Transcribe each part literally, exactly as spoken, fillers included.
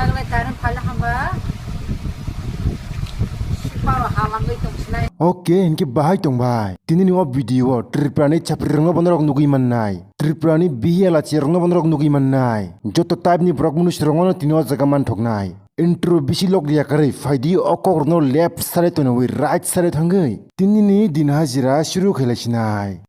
Taglai current phala hamba. Siparo halangwi tongsinai. Okay, hinkhe bahai tong bai. Tini ni o video o Tripura ni chapri rwngno bono rok nugwi mannai. Tripura ni bihiya lachi rwngno bono rok nugwi mannai. Joto type ni borok mwnwi srwngno tini o jaga manthoknai. Intro bisi lok riya kwrwi phaidi o kok rokno left side tonawi right side thangwi. Tini ni din hajira shuru khailaisinai.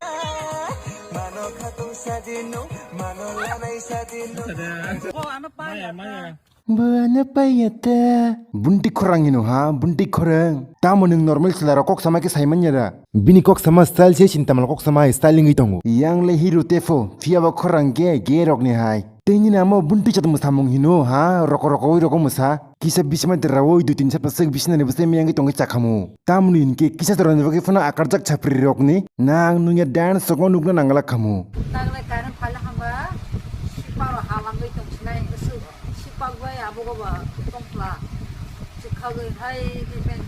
Buana payata. Bunti khorang hino ha, bunti khorang. Tamo nwng normal chwla rok kok sama khe sai manya da. Bini kok sama style se sinta mal kok sama style wngwi tongo. Yang le hero tefo, phiya bo khorang ge, ge rok ni hai. Tei nini amo bunti chat mwsamung hino ha, roko roko oi roko mwsa. Kisa bisima de rawo dui tin sapta sek bisina ni bwsai miyang tongwi chakhamu. Tamoni hinkhe kisa jora ni bagwi phano akarjak chapri rok ni nang nungya dance sokno nukna nangla khamu. Taglai current phala hamba, siparo halangwi tongsinai, sipak bai abo go ba tongphla. Chikhagwi hai di ben.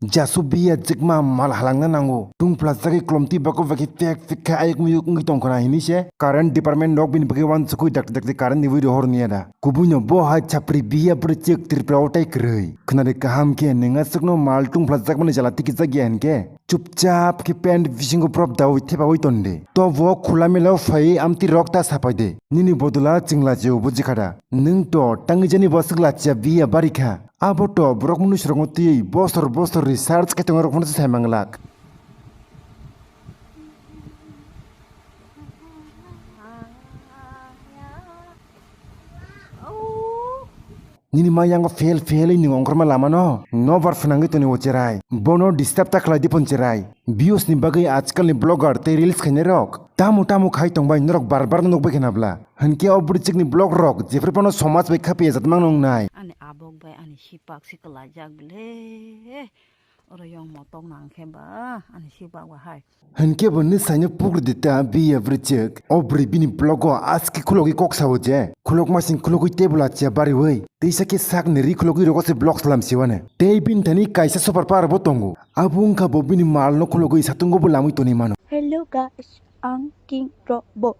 Jasu biya jikma mal halangna nango. Tungphla jagwi klomti bako baki pek pek kha ayuk miyuk wngwi tongkhana hinwi se. Current department nok bini bagwi wansukwi dakti dakti current ni wi rohor niya da. Kubui no bo hai chapri biya bwrwi chwk Tripura o tai kwrwi. Khwnari kaham khe nwng aswkno mal tungphla jakmani jala tikijak ya hinkhe. Chupchap khe pant bisingo prop dawi thepawi tonde. To bo khula mela o phai amtwi rok ta sapai de. Nini bodola chwng lachi o buji khada. Nwng to tangwi jani bo aswk lachiya biya bari kha. Abo to borok mwnwi srokno twiwi bosor bosor research khe tongo rok phano se sai manglak. Nini ma yango fail fail oi nwng ongkhorma lama no nobar phwnangwi toni o cherai. Bono disturb ta khlai di pon cherai. Views ni bagwi ajkal ni blogger tei reels khainai rok tamo tamo khai tongbai norok bar bar no nukbai khna bla. Hinkhe o bwrwi chwk ni blog rok jephru phano somaj bai khapiya jat mang nong nai. Ani abok bai ani hipak si kwlai jak bile. Oro yong motok nang khe ba ani hipak ba hai. Hinkhe bo nini saino pukri di ta biya bwrwi chwk. O bwrwi bini blogo aski khulogwi kok sao je. Khulokma sing khulogwi table achia bariwi. Teisa khe sakni ri khulogwi rogo se blog salam siwano. Tei bini thani kaisa super power bo tongo. Abo wngkha bo bini malno khulogwi satungo bo lamwi tonwi mano. Hello guys, ang King Robot.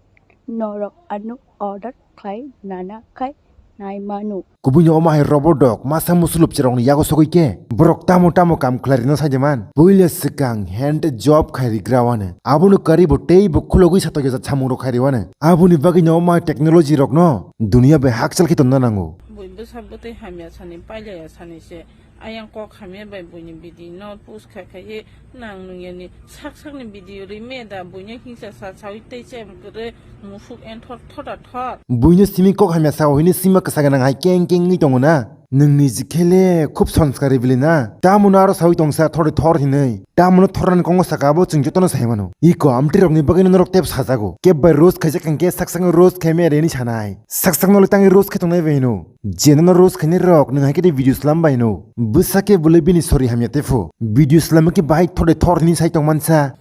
Norok ano order khlai nana khai nai manu. Kubui ni omo hai robot dok masa musulop cherok ni yago sogwi khe borok tamo tamo kam khlai rino sai de man. Puila swkang hand job khai rigra wano. Abono kari bo tei bo khulogwi satok ya samung rok khai riwano. Aboni bagwi no omo hai technology rok no dunia bai hakchal khe tonna nango. Bui bwsa bwtwi hamya sani pailaya sani se. Ayang kok hamya bai buini bidi no push khai khai ye nang nung yani sak sak ni bidi ri me da buini hingsa sa sawi tei chem kre musuk en thor thor thor. Buini simi kok hamya sao hini sima kwsa gwnang hai keng keng wngwi tongo na. Nungni jikhele khub sanskari bili na. Tamo no aro sawi tongsa thor thor hinwi. Tamo no thornani kongo saka abo chwng jotono sai mano. Iko amtwi rokni bagwi no norok tep sajago. Keb bai roast khaijak hwnkhe sak sakno roast khaimaya reni sanai. Sak sakno le tangwi roast khe tongnai bai no. Jeno no roast khainai rok nwng hai khe tei video slam bai no. Bwsa khe bwlwi bini sori hamya tei pho. Video slam khe bahai thode thor hini sai tong mansa.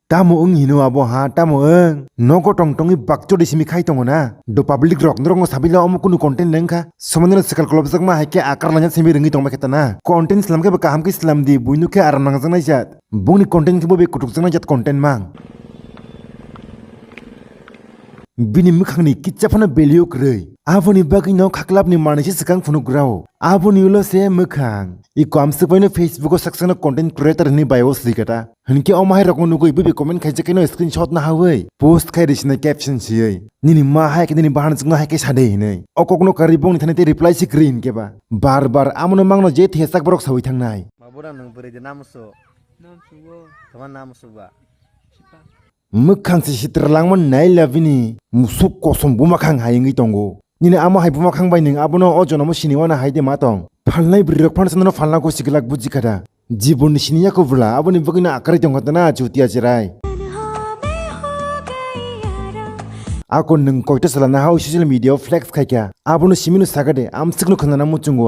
Tamo wng hino abo ha, tamo wng? Nogo tong tongwi bakchori simi khai tongo na. Do public rok norok no sabai la omo kunu content le wngkha. Somono swkal kolobjakma hai khe akar laina simi rwngwi tongma khe ta na. Content slam khe bo kaham khe slam di, buino khe aram nangjaknai jat. Bongni content khe bo be kutukjaknai jat content mang. Bini mwkhangni kitsa phano belio kwrwi. Aboni bagwino khaklapni manwi se swkang phunuk rao. Aboni ulo se mwkhang. I kwamswk baino Facebook o saksakno content creator hinwi bio swi kata. Hinkhe omo hai rokno nugwi bwbwi comment khaijak khe no screenshot nahawi post khai rwsino caption swiwi. Nini ma hai khe nini bahan chukno hai khe sade hinwi. O kokno karwi bongni thani tei reply si kwrwi hinkhe ba. Bar bar amono mangno je thwiya chak borok sawi thangnai. Mabura nwng bwrwi de namusu. Namusu o. Tama namusu ba. Mwkhang se sitrwlangma naila bini musuk kosom buma khang hai wngwi tongo. Nini amo hai buma khang bai nwng abono o jonomo siniwana hai de ma tong. Phalnai bwrwi rok phano chwngno phalna gosi glak buji kha da. Jibon ni siniya kubula aboni bagwi no akwrwi tongkha tana chutiya cherai. Ako nwng koita chwla naha o social media o flex khaikha. Abono simino sakha de, amswkno khwnana muchungo ang.